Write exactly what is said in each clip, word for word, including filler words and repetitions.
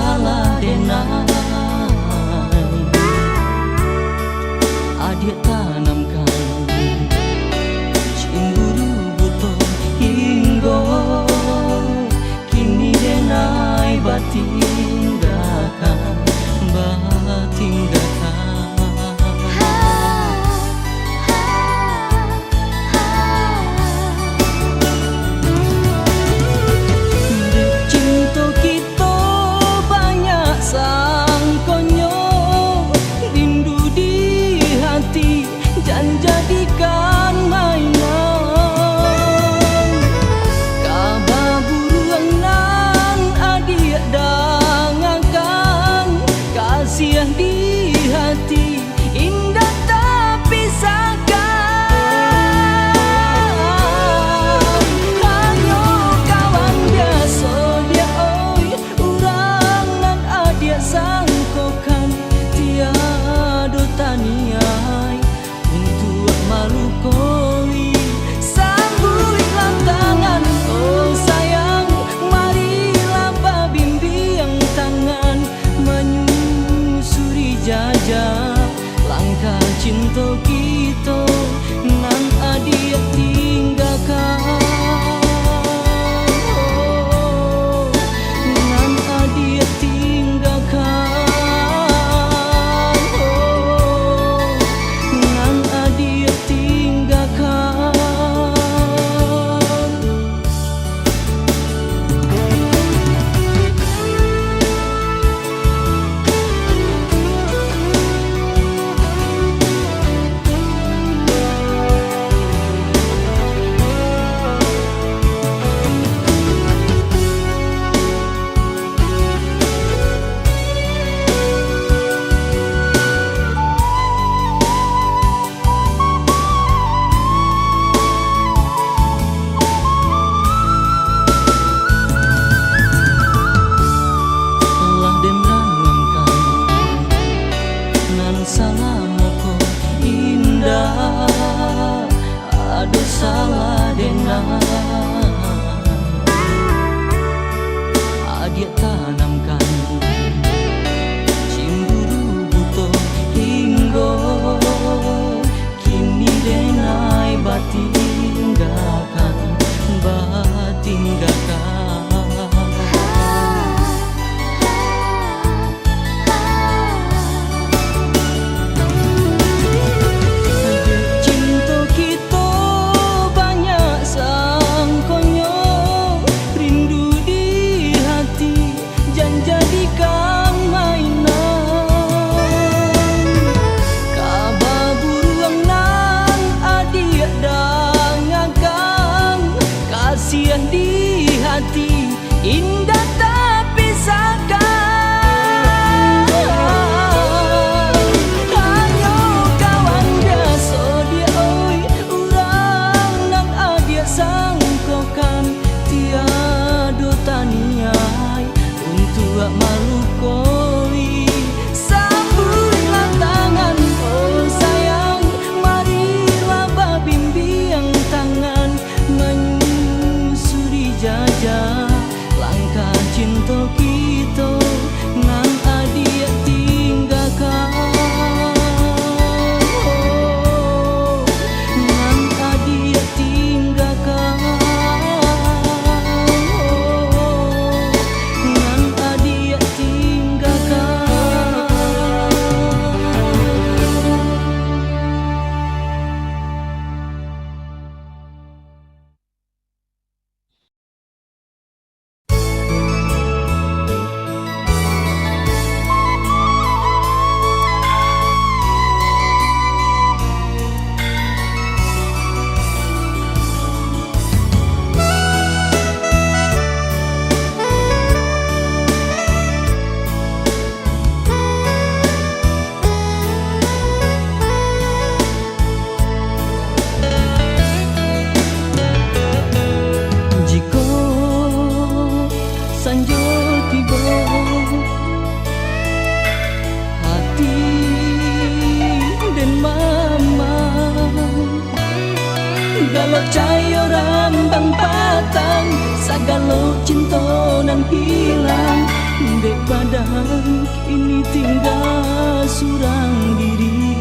salah denai. Adiak tanamkan cimburu buto hinggo kini denai batinggakan, batinggakan. Dek cinto kito banyak sangkonyo, rindu di hati jan jadikan mainan. Kaba buruang nan adiak dangakan, kasiah di hati indak tapisahkan. Hanyo kawan biaso diak oi, urang nan adiak sangkokan, tiado taniai untuak malukoi. Sambuiklah tangan, oh sayang, marilah babimbiang tangan, manyusuri jajak langkah cinto kito nan adiak tinggakan. Oh, nan adiak tinggakan. Oh, nan adiak tinggakan. Lah den rangamkan nan salamo ko indak ado salah denai. Adiak tanamkan cimburu buto hinggo kini denai batinggakan, batinggakan. Cinto kito banyak sangkonyo, rindu di hati jan jadikan mainan. Kaba buruang nan adiak dangakan, kasiah di hati indak tapisahkan. Hanyo kawan biaso diak oi, urang nan adiak sangkokan, tiado taniai untuak malukoi. Sambuiklah tangan, oh sayang, marilah babimbiang tangan, manyusuri jajak langkah cinto kito nan adiak tinggakan. Oh, nan adiak tinggakan. Oh, nan adiak tinggakan. Jikok sanjo tibo, hati den mamang, galok cayo rambang patang, sagalo cinto nan hilang, dek Badan kini tingga surang diri.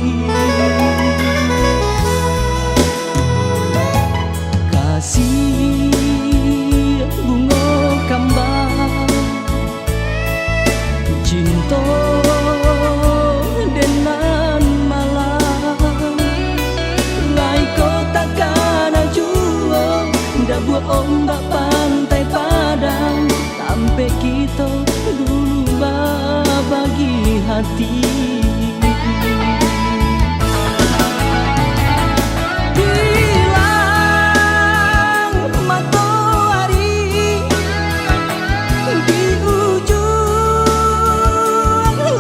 Kasih bungo kambang, cinto denan malam. Lai ko takana juo, dabuak ombak pantai Padang, tampek kito dulu babagi hati. Hilang matoari di ujuang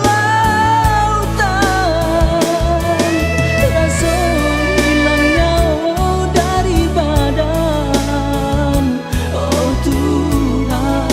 lautan, raso hilang nyawo dari badan, oh Tuhan.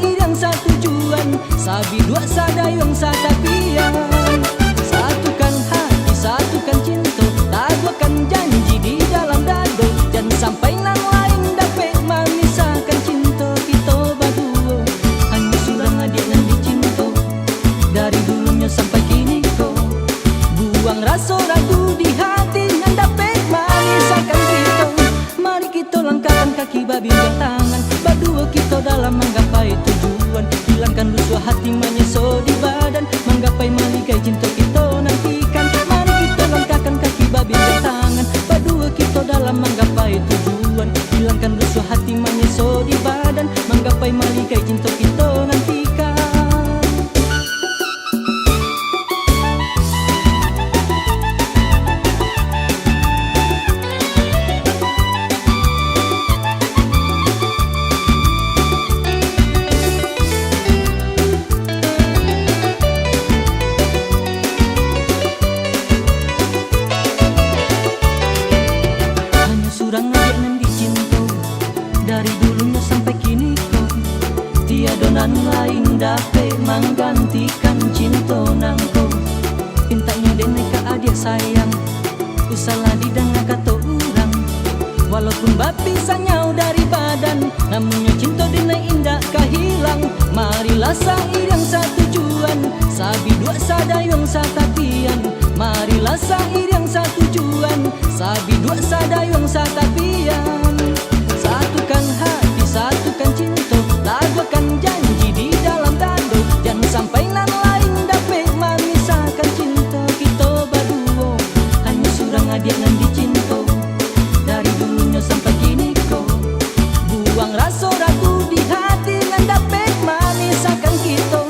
Iriang satujuan, sabiduak sadayuang satapian. Satukan hati, satukan cinto, taguahkan janji di dalam dado. Jan sampai nan lain dapek mamisahkan cinto kito baduo. Hanyo surang adiak nan dicinto, dari dulunyo sampai kini ko. Buang raso ragu di hati nan dapek mamisahkan kito. Mari kito langkahkan kaki babinjang tangan, baduo kito dalam manggapai tujuan. Hilangkan lusuah hati manyeso di badan, manggapai maligai cinto kito nantikan. Mari kito langkahkan kaki babinjang tangan, baduo kito dalam manggapai tujuan. Hilangkan lusuah hati manyeso di badan, manggapai maligai cinto kito nantikan. Hanyo surang adiak nan dicinto, dari dulunyo sampai kini ko. Tiado nan lain dapek manggantikan cinto nangko. Pintaknyo denai ka adiak sayang, usahlah didanga kato urang. Walaupun bapisah nyao dari badan, namunnyo cinto denai indak ka hilang. Marilah sairiang satujuan, sabiduak sadayuang satapian. Marilah sairiang satujuan, sabiduak sadayuang satapian. Satukan hati, satukan cinto, taguahkan janji di dalam dado. Jan sampai nan lain dapek mamisahkan cinto kito baduo. Hanyo surang adiak nan dicinto, dari dulunyo sampai kini ko. Buang raso ragu di hati nan dapek mamisahkan kito.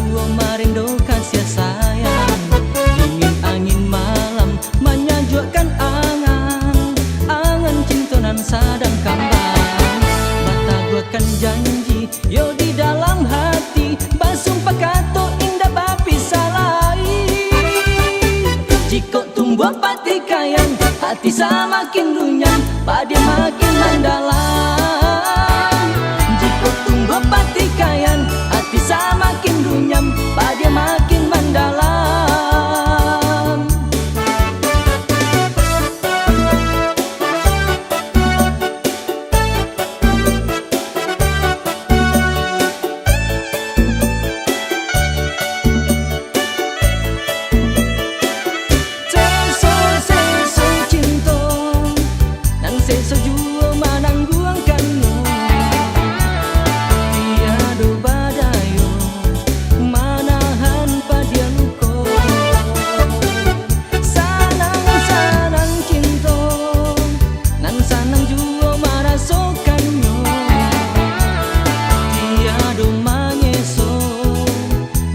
Marindu kasih sayang, dingin angin malam manyajuakkan angan, angan cinto nan sadang kambang, bataguahkan janji, yo di dalam hati, basumpah kato indak bapisah lai. Jikok tumbuah patikayan, ati samakin runyam, padiam makin mandalam. Jikok tumbuah patikayan, ati samakin runyam, padiam makin mandalam. Seso-seso cinto, nan seso juo manangguangkannyo. Tiado badayo manahan padiah luko. Sanang-sanang cinto, nan sanang juo marasokannyo. Tiado manyeso,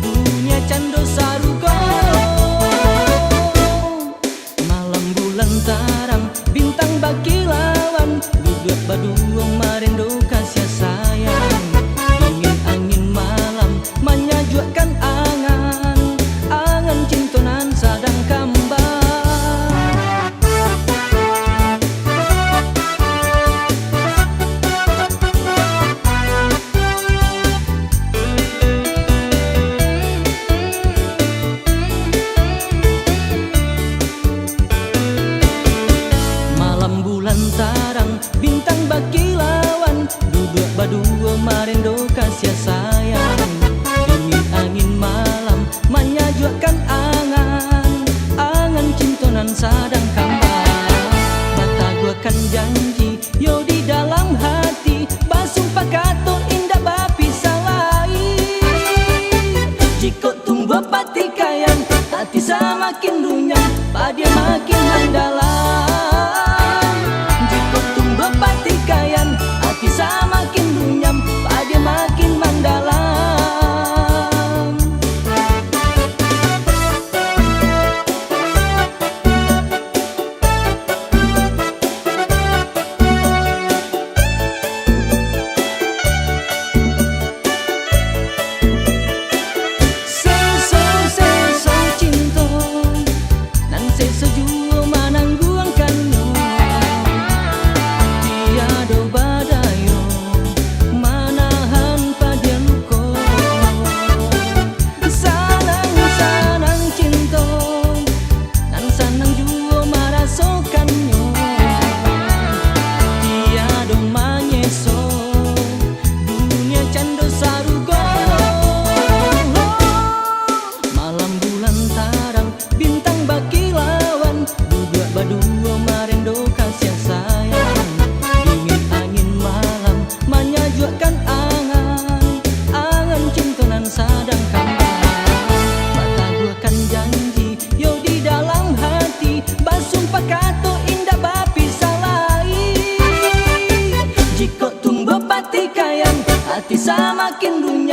dunia cando sarugo. Malam bulan tarang, bintang bakilauan, duduak baduo marindu kasih sayang. Dingin angin malam manyajuakkan angan, angan cinto nan sadang kambang. Malam bulan tarang, bintang bakilauan, duduak baduo marindu kasih sayang. Dingin angin malam manyajuakkan angan, angan cinto nan sadang kambang, bataguahkan janji, yo di dalam hati, basumpah kato indak bapisah lai. Jikok tumbuah patikayan, ati samakin runyam, padiam makin mandalam. Jikok tumbuah patikayan, ati samakin runyam, padiam makin mandalam. Seso-seso cinto, nan seso juo manangguangkannyo. Tiado badayo manahan padiah luko. Sanang-sanang cinto, nan sanang juo marasokannyo. Tiado manyeso, dunia cando sarugo. Malam bulan tarang, bintang bakilauan, duduak baduo marindu kasih sayang. Dingin angin malam manyajuakkan angan, angan cinto nan sadang kambang, bataguahkan janji, yo di dalam hati, basumpah kato indak bapisah lai. Jikok tumbuah patikayan, ati samakin runyam,